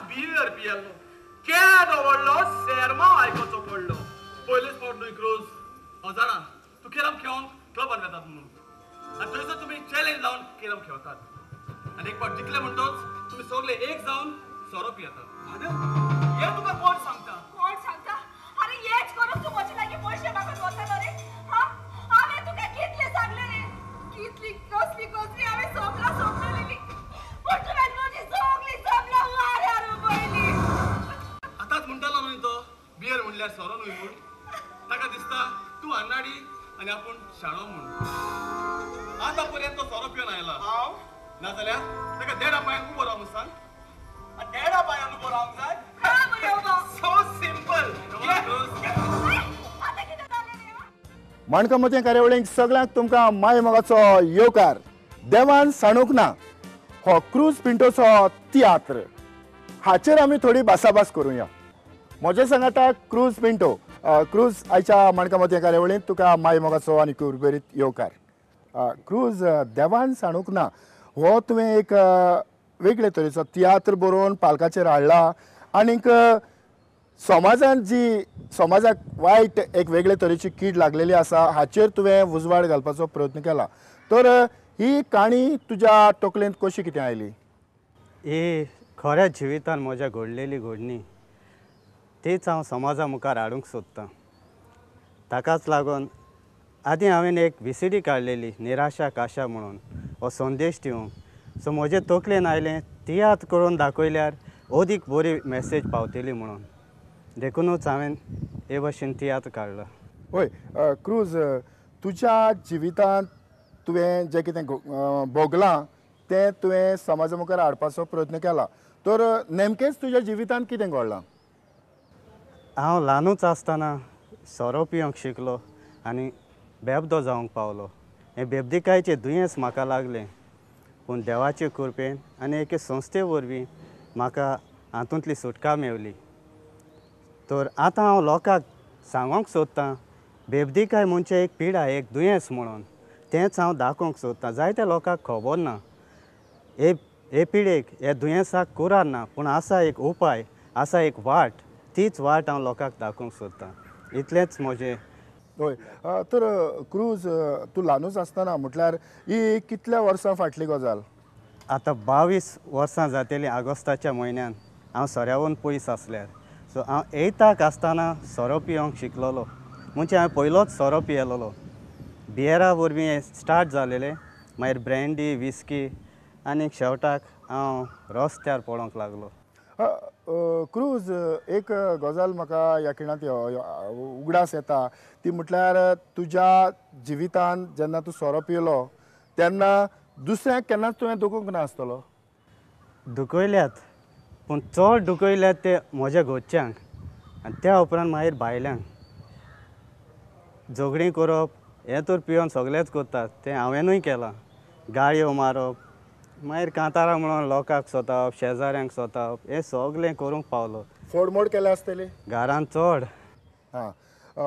Beer पियेलो, केदो व्हडलो सेरमांव आयकोचो पडलो. पयलेच फावट न्हय क्रूज, हांव जाणा तूं केरम खेळोंक क्लबान वेतात म्हणून, आनी थंयसर तुमी चॅलेंज लावन केरम खेळतात आनी एक फावट जिखले म्हणटोच तुमी सगळे एक जावन सोरो पियेतात. हें तुका कोण सांगता? कोण सांगता? अरे हेच करून तूं म्हजे लागीं पयशे मागत वता रे. हांवें तुका कितलें सांगलें रे, कितली कसली कसली हांवें सोपलां सोपलेली, पूण तुवें म्हजी सगळी जमलां वाऱ्यार उबयली. आतांच म्हणटालो न्हय तो बियर म्हणल्यार सोरो न्हय म्हूण. ताका दिसता तूं अन्नाडी आनी आपूण शाणो म्हूण. आतां पर्यंत तो सोरो पिवन आयला. हांव नाजाल्यार ताका देडा पांयान उबो राव म्हूण सांग. देडा पांयान उबो रावंक जाय? So simple. माणकामोतें कार्यावळींक सगळ्यांक तुमकां माय मोगाचो येवकार. देवान सांडूंक ना हो क्रूज पिंटोचो तियात्र, हाचेर आमी थोडी भासाभास करुया. म्हज्या सांगाता क्रूज पिंटो. क्रूज, आयच्या माणकामोतें कार्यावळींत तुका माय मोगाचो आनी कुरबेरीत येवकार. क्रूज, देवान सांडूंक ना हो तुवें एक वेगळे तरेचो तियात्र बरोवन पालकाचेर हाडला आनीक समाजान जी समाजाक वायट एक वेगळे तरेची कीड लागलेली आसा हाचेर तुवें उजवाड घालपाचो प्रयत्न केला. तर ही काणी तुज्या तकलेंत कशी कितें आयली? ही खऱ्या जिवितान म्हज्या घडलेली घडणी तीच हांव समाजा मुखार हाडूंक सोदतां. ताकाच लागून आदीं हांवें एक VCD काडलेली, निराशा काशा म्हणून, हो संदेश दिवंक. सो म्हजे तकलेन आयलें तियात्र करून दाखयल्यार अदीक बरी मॅसेज पावतली म्हणून, देखूनच हांवें हे भशेन तियात्र काडलो. हय क्रूज, तुज्या जिवितांत तुवें जें कितें भोगलां तें तुवें समाजा मुखार हाडपाचो प्रयत्न केला, तर नेमकेंच तुज्या जिवितांत कितें घडलां? हांव ल्हानूच आसतना सोरो पिवंक शिकलो आनी बेबदो जावंक पावलो. हें बेबदिकायचें दुयेंस म्हाका लागलें, पूण देवाचे कृपेन आनी एके संस्थे वरवीं म्हाका हातूंतली सुटका मेवली. तर आतां हांव लोकांक सांगूंक सोदतां बेबदिकाय म्हणजे एक पिडा, एक दुयेंस म्हणून, तेंच हांव दाखोवंक सोदतां. जायत्या लोकांक खबर ना हे पिडेक, हे दुयेंसाक कुरार ना, पूण आसा एक उपाय, आसा एक वाट, तीच वाट हांव लोकांक दाखोवंक सोदतां. इतलेंच म्हजें. हय, तर क्रूज, तूं ल्हानूच आसतना म्हटल्यार ही कितल्या वर्सां फाटली गजाल? आतां 22 वर्सां जातलीं ऑगस्टाच्या म्हयन्यान हांव सोऱ्यावून पयस आसल्यार. सो हांव एयथाक आसतना सोरो पिवंक शिकलोलो, म्हणजे हांवें पयलोच सोरो पियेलोलो. बियरा वरवीं स्टार्ट जालेलें, मागीर ब्रँडी, विस्की आनी शेवटाक हांव रस्त्यार पडोंक लागलो. क्रूज, एक गजाल म्हाका ह्या खिणांत उगडास येता ती म्हटल्यार तुज्या जिवितांत जेन्ना तूं सोरो पिलो तेन्ना दुसऱ्यांक केन्नाच तुवें दुखोवंक ना आसतलो? दुखयल्यात, पूण चड दुखयल्यात ते म्हज्या घरच्यांक आनी त्या उपरांत मागीर भायल्यांक. झगडीं करप हें तर पिवन सगळेच करतात, तें हांवेंनूय केलां. गाळयो मारप, मागीर कांतारां म्हणून लोकांक सोतावप, शेजाऱ्यांक सोतावप, हें सगळें करूंक पावलो. फोडमोड केल्या आसतली घरान चड. हां,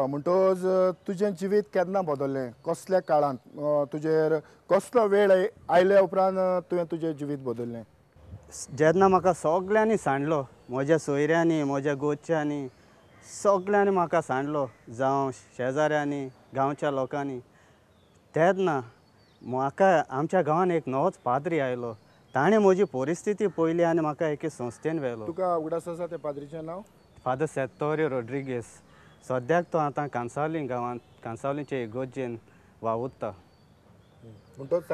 म्हणटोच तुजें जिवीत केन्ना बदल्लें? कसल्या काळांत तुजेर कसलो वेळ आयल्या उपरांत तुवें तुजें जिवीत बदल्लें? जेन्ना म्हाका सगळ्यांनी सांडलो, म्हज्या सोयऱ्यांनी, म्हज्या गोच्यांनी, सगळ्यांनी म्हाका सांडलो, जावं शेजाऱ्यांनी, गांवच्या लोकांनी, तेन्ना म्हाका आमच्या गांवांत एक नवोच पाद्री आयलो. ताणें म्हजी परिस्थिती पळयली आनी म्हाका एके संस्थेन व्हेलो. तुका उगडास आसा त्या पाद्रीचें नांव? फादर सेत्तोरियो रोड्रिगेस. सद्याक तो आतां कांसावली गांवांत, कांसावलीचे इगर्जेन वावुरता. म्हणटच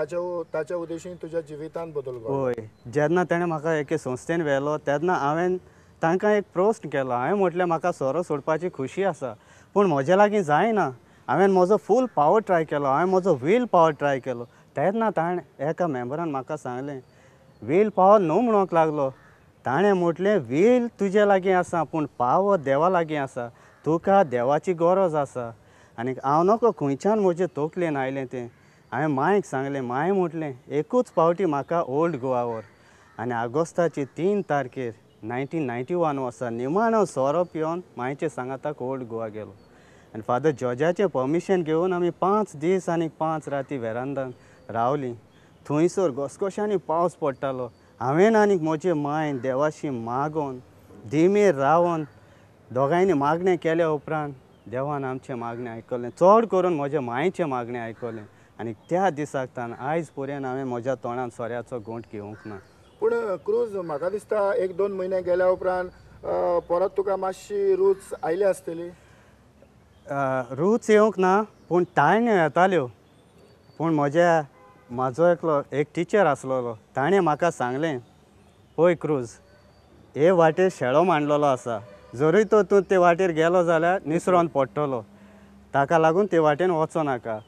ताच्या उद्देशीन तुज्या जिवितांत बदल घडलो? हय, जेन्ना ताणें म्हाका एके संस्थेन व्हेलो तेन्ना हांवें तांकां एक प्रस्न केलो. हांवें म्हटलें म्हाका सोरो सोडपाची खुशी आसा, पूण म्हजे लागीं जायना. हांवें म्हजो फूल पावर ट्राय केलो, हांवें म्हजो व्हील पावर ट्राय केलो. तेन्ना ताणें एका मेंबरान म्हाका सांगलें, व्हील पावर न्हू म्हणूंक लागलो. ताणें म्हटलें व्हील तुजे लागीं आसा, पूण पावर देवा लागीं आसा, तुका देवाची गरज आसा. आनी हांव नको खंयच्यान म्हजे तकलेन आयलें तें. हांवें मांयक सांगलें, मांय म्हटलें एकूच फावटी म्हाका ओल्ड गोवा व्हर. आनी ऑगस्टाची 3 तारखेर 1991 वर्सा निमाणो सोरो पिवन मांयचे सांगाताक ओल्ड गोवा गेलो. आनी फादर जॉर्जाचें परमिशन घेवन आमी 5 दीस आनी 5 राती वेरांदान रावलीं. थंयसर घसघश्यांनी पावस पडटालो. हांवें आनीक म्हजे मायन देवाशी मागोन दिमेर रावन दोगांयनी मागणें केल्या उपरांत देवान आमचें मागणें आयकलें, चड करून म्हज्या मायचें मागणें आयकलें आनी त्या दिसाक तान आयज पर्यंत हांवें म्हज्या तोंडान सोऱ्याचो घोंट घेवंक ना. पूण क्रूज म्हाका दिसता 1-2 म्हयने गेल्या उपरांत परत तुका मातशी रूच आयली आसतली. रूच येवंक ना पूण ताळण्यो येताल्यो. पूण म्हज्या म्हाजो एकलो एक टिचर आसलेलो, ताणें म्हाका सांगलें, पळय क्रूज, हे वाटेर शेळो मांडलेलो आसा, जरूय तो तूं ते वाटेर गेलो जाल्यार निसरोन पडटलो, ताका लागून ते वाटेन वचो नाका,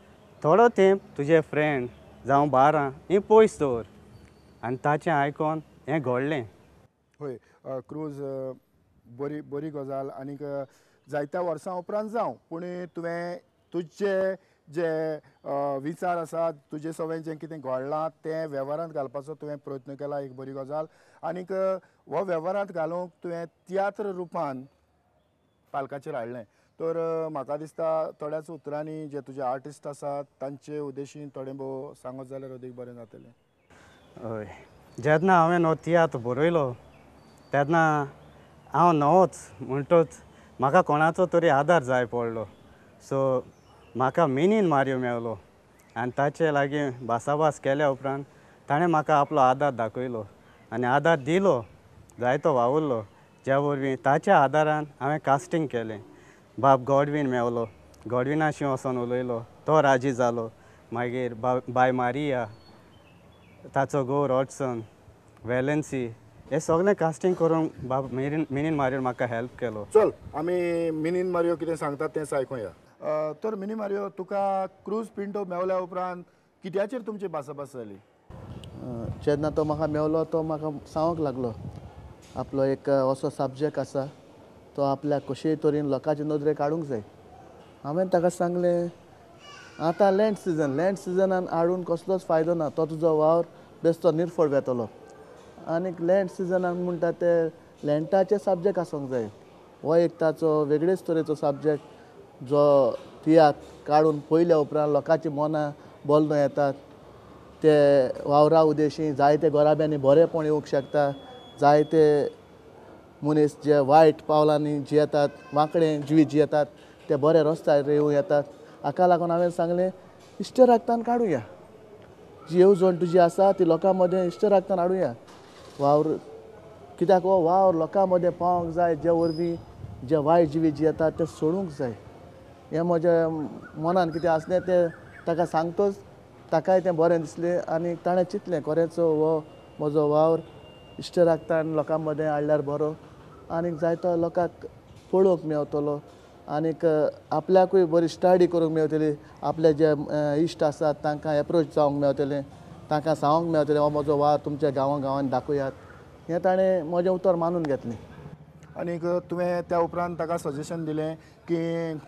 थोडो तेंप तुजे फ्रेंड जावं बारां ही पयस दवर. आनी ताचें आयकोन हें घडलें. हय क्रूज, बरी बरी गजाल. आनीक जायत्या वर्सां उपरांत जावं पूण तुवें तुजे जे विचार आसात, तुजे सवें जें कितें घडलां तें वेव्हारांत घालपाचो तुवें प्रयत्न केला, एक बरी गजाल. आनीक हो वेव्हारांत घालूंक तुवें तियात्र रुपान पालकाचेर हाडलें. तर म्हाका दिसता थोड्याच उतरांनी जे तुजे आर्टिस्ट आसात तांचे उद्देशीन थोडें भोव सांगत जाल्यार अदीक बरें जातलें. हय, जेन्ना हांवें हो तियात्र बरयलो तेन्ना हांव नवोच म्हणटच म्हाका कोणाचो तरी आदार जाय पडलो. सो म्हाका मिनीन मारियो मेवलो आनी ताचे लागीं भासाभास केल्या उपरांत ताणें म्हाका आपलो आदार दाखयलो आनी आदार दिलो, जायतो वावुरलो, ज्या वरवीं ताच्या आदारान हांवें कास्टींग केलें. बाब गॉडवीन मेवलो, गॉडविनाशी वचोन उलयलो, तो राजी जालो. मागीर बाय मारिया, ताचो घोव रॉडसन, वेलन्सी, हे सगळें कास्टींग करूंक बाब मिनीन मारियो म्हाका हेल्प केलो. चल आमी मिनीन मारियो कितें सांगतात तें आयकुया. तर मिनी मारियो, तुका क्रूज पिंटो मेवल्या उपरांत कित्याचेर तुमची भासाभास जाली? जेन्ना तो म्हाका मेवलो तो म्हाका सांगूंक लागलो आपलो एक असो सब्जेक्ट आसा तो आपल्याक कशेय तरेन लोकांचे नदरेक हाडूंक जाय. हांवें ताका सांगलें आतां लँड सिजन, लँड सिजनान हाडून कसलोच फायदो ना, तो तुजो वावर बेस्तो निर्फळ वेतलो. आनीक लँड सिजनान म्हणटा ते लँडाचे सब्जेक्ट आसूंक जाय, हो एक ताचो वेगळेच तरेचो सब्जेक्ट जो तियात्र काडून पयल्या उपरांत लोकांची मनां बदलून येतात, ते वावरा उद्देशी जायते घराब्यांनी बरेंपण येवंक शकता, जायते मनीस जे वायट पावलांनी जियेतात, वांकडे जिवीत जियेतात ते बरे रस्त्यार येवं येतात. हाका लागून हांवें सांगलें इश्टरागतान काडुया, जी येवजण तुजी आसा ती लोकां मदें इश्टरागतान हाडुया वावर, कित्याक हो वावर लोकां मदें पावोंक जाय, जे वरवीं जे वायट जिवीत जियेतात ते सोडूंक जाय. हें म्हज्या मनान कितें आसलें तें ताका सांगतच ताकाय तें बरें दिसलें आनी ताणें चिंतलें खरेंच हो म्हजो वावर इश्टरागतान लोकां मदें हाडल्यार बरो आनीक जायतो लोकांक पळोवंक मेवतलो आनीक आपल्याकूय बरी स्टडी करूंक मेवतली, आपले जे इश्ट आसात तांकां एप्रोच जावंक मेवतलें, तांकां सांगूंक मेवतलें हो म्हजो वावर तुमच्या गांवां गांवांनी दाखयात. हें ताणें म्हजें उतर मानून घेतलें. आनीक तुवें त्या उपरांत ताका सजेशन दिलें की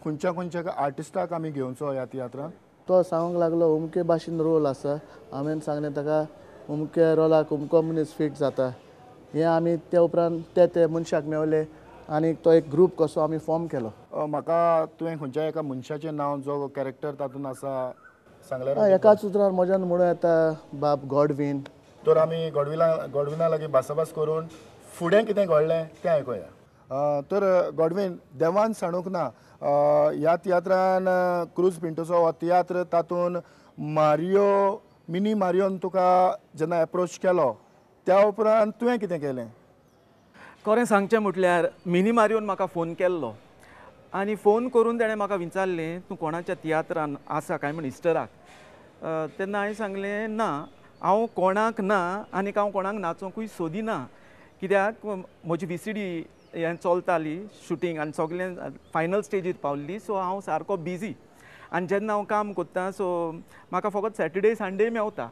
खंयच्या खंयच्या आर्टिस्टाक आमी घेवचो ह्या तियात्रान? तो सांगूंक लागलो अमके भाशेन रोल आसा, हांवें सांगलें ताका अमके रोलाक अमको मनीस फीट जाता. हें आमी त्या उपरांत ते ते मनशाक मेवले आनी तो एक ग्रूप कसो आमी फॉर्म केलो. म्हाका तुवें खंयच्या एका मनशाचें नांव जो कॅरेक्टर तातूंत आसा सांगल्यार? एकाच उतरान म्हज्यान म्हणूं येता बाब गॉडवीन. तर आमी गॉडविना लागीं भासाभास करून फुडें कितें घडलें तें आयकुया. तर गॉडवीन, देवान सांडूंक ना ह्या तियात्रान क्रूज पिंटोचो हो तियात्र, तातूंत मारियो मिनी मारियोन तुका जेन्ना एप्रोच केलो त्या उपरांत तुवें कितें केलें? खरें सांगचें म्हटल्यार मिनी मारियोन म्हाका फोन केल्लो आनी फोन करून ताणें म्हाका विचारलें तूं कोणाच्या तियात्रान आसा काय म्हण इस्टराक. तेन्ना हांवें सांगलें ना, हांव कोणाक ना आनीक हांव कोणाक नाचोंकूय सोदिना, कित्याक म्हजी VCD हें चलताली शुटींग आनी सगळें फायनल स्टेजीर पावल्ली, सो हांव सारको बिजी आनी जेन्ना हांव काम करता सो म्हाका फकत सॅटर्डे संडे मेवता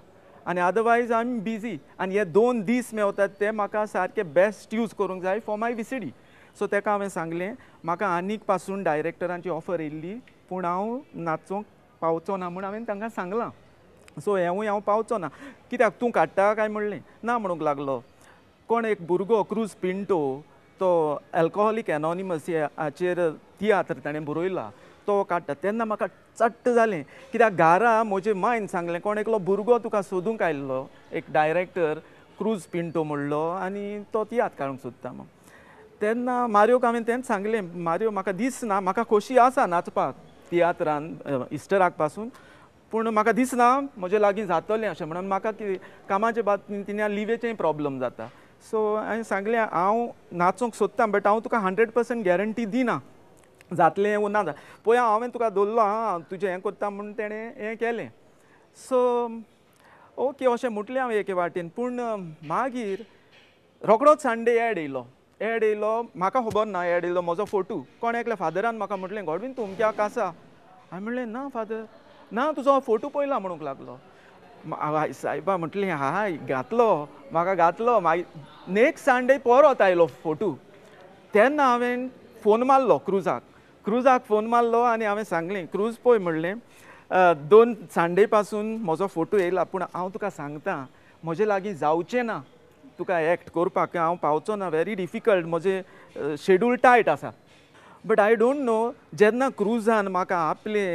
आनी अदरवायज I am busy आनी हे 2 दीस मेवतात ते म्हाका सारके बेस्ट यूज करूंक जाय फॉर my VCD. सो ताका हांवें सांगलें म्हाका आनीक पासून डायरेक्टरांची ऑफर येयल्ली पूण हांव नाचोंक पावचो ना म्हूण हांवें तांकां सांगलां, सो हेंवूय हांव पावचो ना, कित्याक तूं काडटा काय म्हणलें ना म्हणूंक लागलो. कोण एक भुरगो क्रूज पिंटो तो अल्कोहोलीक एनॉनिमस हाचेर तियात्र ताणें बरयला तो काडटा तेन्ना म्हाका चट्ट जालें, कित्याक घरा म्हजे मायन सांगलें कोण एकलो भुरगो तुका सोदूंक आयिल्लो एक डायरेक्टर क्रूज पिंटो म्हणलो आनी तो तियात्र काडूंक सोदता म्हूण. तेन्ना मारियोक हांवें तेंच सांगलें, मारियो म्हाका दिसना, म्हाका खोशी आसा नाचपाक तियात्रान इस्टराक पासून, पूण म्हाका दिसना म्हजे लागीं जातलें अशें म्हणून. म्हाका कामाचे बाबतींत तिन्या लिवेचेंय प्रॉब्लम जाता. सो हांवें सांगलें हांव नाचूंक सोदतां बट हांव तुका 100% गॅरंटी दिना जातलें वो ना. पळय हांवें तुका दवरलो आं तुजें हें करता म्हूण तेणें हें केलें. सो ओके अशें म्हटलें हांवें एके वाटेन. पूण मागीर रोकडोच संडे एड येयलो, एड येयलो म्हाका खबर ना एड येयलो म्हजो फोटो. कोण एकल्या फादरान म्हाका म्हटलें गॉडवीन तूं अमक्याक आसा. हांवें म्हणलें ना फादर ना, तुजो फोटो पळयला म्हणूंक लागलो. सायबा म्हटलें हाय घातलो म्हाका घातलो. मागीर नेक्स्ट संडे परत आयलो फोटो. तेन्ना हांवें फोन मारलो क्रुजाक, क्रुजाक फोन मारलो आनी हांवें सांगलें क्रूज पळय म्हणलें 2 संडे पासून म्हजो फोटो येयला, पूण हांव तुका सांगता म्हजे लागीं जावचें ना तुका एक्ट करपाक, हांव पावचो ना, व्हेरी डिफिकल्ट, म्हजें शेड्यूल टायट आसा. बट I don't know जेन्ना क्रुजान म्हाका आपले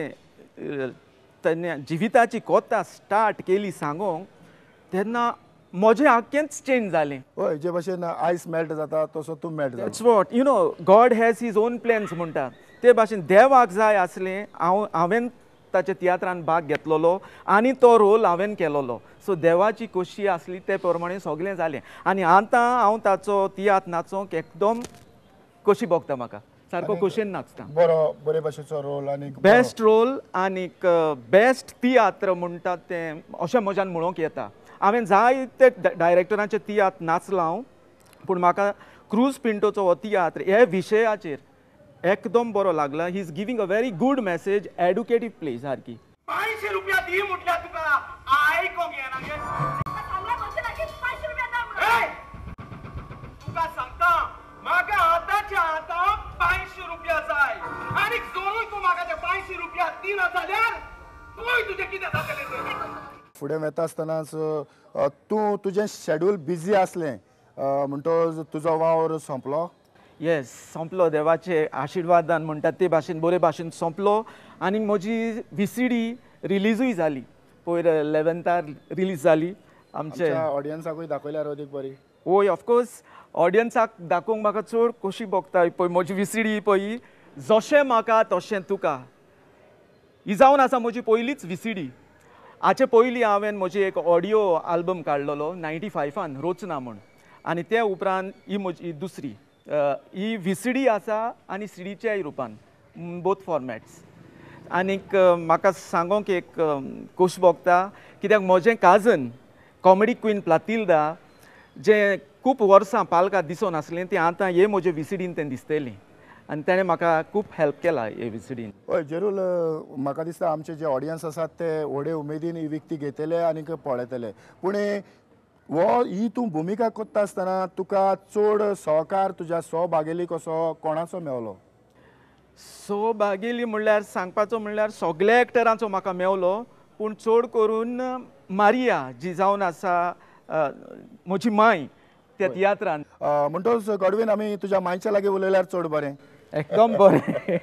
तेन्ना जिविताची कथा स्टार्ट केली सांगोंक तेन्ना म्हजें आख्खेंच चेंज जालें. हय, जे भाशेन आयस मेल्ट जाता तसो तूं मेल्ट जाता. That's what you know, God has his own plans म्हणटा ते भाशेन देवाक जाय आसलें हांव हांवें ताच्या तियात्रान भाग घेतलेलो आनी तो रोल हांवें केलोलो. सो देवाची खोशी आसली ते प्रमाणे सगळें जालें आनी आतां हांव ताचो तियात्र नाचोंक एकदम खोशी भोगता, म्हाका सारको खोशयेन नाचता. बरो बरे भाशेचो रोल आनी बेस्ट रोल आनीक बेस्ट तियात्र म्हणटा तें अशें म्हज्यान म्हणूंक येता. हांवें जायते डायरेक्टरांचे तियात्र नाचला हांव, पूण म्हाका क्रूज पिंटोचो हो तियात्र हे विशयाचेर एकदम बरो लागला. He is giving a very good message, educative play सारकी. 500 रुपया दी म्हटल्यार तुका आयकोंक येना गे. तुका सांगता म्हाका आतांच्या आतां 500 रुपया जाय आनी जरूय तूं म्हाका ते 500 रुपया दिना जाल्यार पळय तुजें कितें जातलें तें. फुडें वता आसतनाच तूं तुजें शेड्यूल बिजी आसलें म्हणटकच तुजो वावर सोंपलो? येस सोंपलो, देवाचे आशिर्वादान म्हणटात ते भाशेन बरे भाशेन सोंपलो आनी म्हजी VCD रिलीजूय जाली पयर 11थार रिलीज जाली. आमचे ऑडियन्साकूय दाखयल्यार अदीक बरी. हय ऑफकोर्स ऑडियन्साक दाखोवंक म्हाका चड खोशी भोगता. पळय म्हजी VCD पळय जशें म्हाका तशें तुका ही जावन आसा म्हजी पयलीच VCD. हाचे पयलीं हांवें म्हजी एक ऑडियो आल्बम काडलेलो 95 रोचना म्हूण आनी ते उपरांत ही म्हजी दुसरी ही VCD आसा आनी CDच्याय रुपान, बोथ फॉर्मेट्स. आनीक म्हाका सांगोंक एक खोश भोगता कित्याक म्हजें काजन कॉमेडी क्वीन प्लातिल्दा जें खूब वर्सां पालकां दिसून आसलें तें आतां हे म्हजे VCDन तें दिसतलें आनी तेणें म्हाका खूब हेल्प केला हे VCDन. हय जेरूल, म्हाका दिसता आमचे जे ऑडियन्स आसात ते व्हडे उमेदीन ही विकती घेतले आनी पळयतले. पूण हो ही तूं भुमिका करता आसतना तुका चड सहकार तुज्या सहभागेली कसो कोणाचो मेवलो? सहभागेली म्हणल्यार सांगपाचो म्हणल्यार सगळ्या एक्टरांचो म्हाका मेवलो, पूण चड करून मारिया जी जावन आसा म्हजी माय त्या तियात्रान. म्हणटकच गॉडवीन आमी तुज्या मायच्या लागीं उलयल्यार चड बरें. एकदम बरें.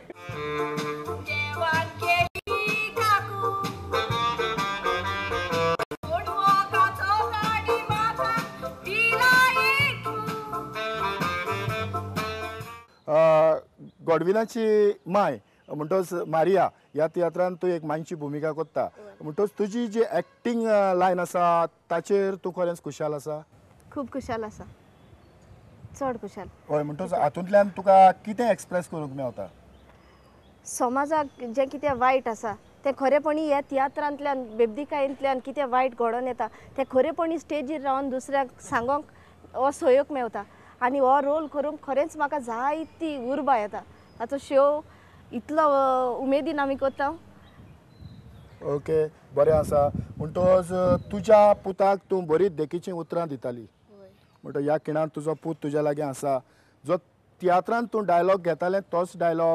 गॉडविनाची माय म्हणटकच मारिया ह्या तियात्रान तूं एक मांयची भुमिका करता, म्हणटकच तुजी जी एक्टींग लायन आसा ताचेर तूं खरेंच खुशाल आसा? खूब खुशाल आसा, चड खुशाल. हय, म्हणटकच हातूंतल्यान तुका कितें एक्सप्रेस करूंक मेवता? समाजाक जें कितें वायट आसा तें खरेपणी ह्या तियात्रांतल्यान बेबदीकायेंतल्यान कितें वायट घडोवन येता तें खरेपणी स्टेजीर रावन दुसऱ्याक सांगोंक हो सहयोग मेवता आनी हो रोल करूंक खरेंच म्हाका जायती उर्बा येता. ताचो शो इतलो उमेदीन आमी करता. ओके, बरें आसा. म्हणटकच तुज्या पुताक तूं बरी देखीचीं उतरां दिताली, म्हणटकच ह्या खिणांत तुजो पूत तुज्या लागीं आसा, जो तियात्रांत तूं डायलॉग घेतालें तोच डायलॉग